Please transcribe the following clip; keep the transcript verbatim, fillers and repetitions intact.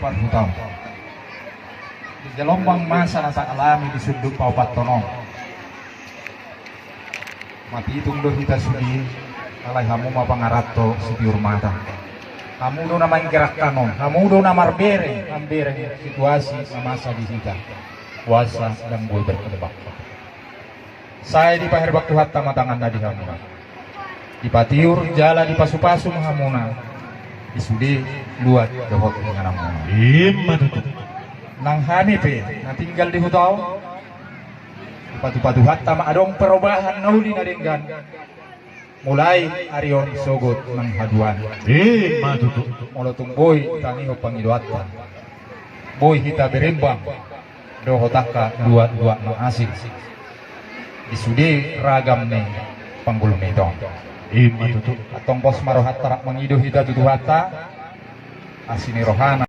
Parhutau. Di gelombang masa na taalami di sundut paopathon on, mapitung do hita sude, alai hamu ma pangaranto sitiur mata. Hamu do na manggerakkan on, hamu do na marbereng, mambereng situasi na masa di hita. Kuasa dan boi berkembang. Sai dipaherbang Tuhanta ma tanganna di hamuna. Dipatiur jala dipasupasu ma hamuna di sude luat dohot ingananmuna. Ima tutu. Nang hami pe na tinggal di huta on, dipatupa Tuhanta ma adong perobahan na uli na denggan. Mulai ari on sogot nang haduan. Ima tutu. Molo tung boi ditangihon pangidoanta, boi hita berembang dohot angka luat-luat na asing di sude ragam ni panggulmiton. Ima tutu. Antong pos ma rohanta rap mangido hita tu Tuhanta, asi ni rohana.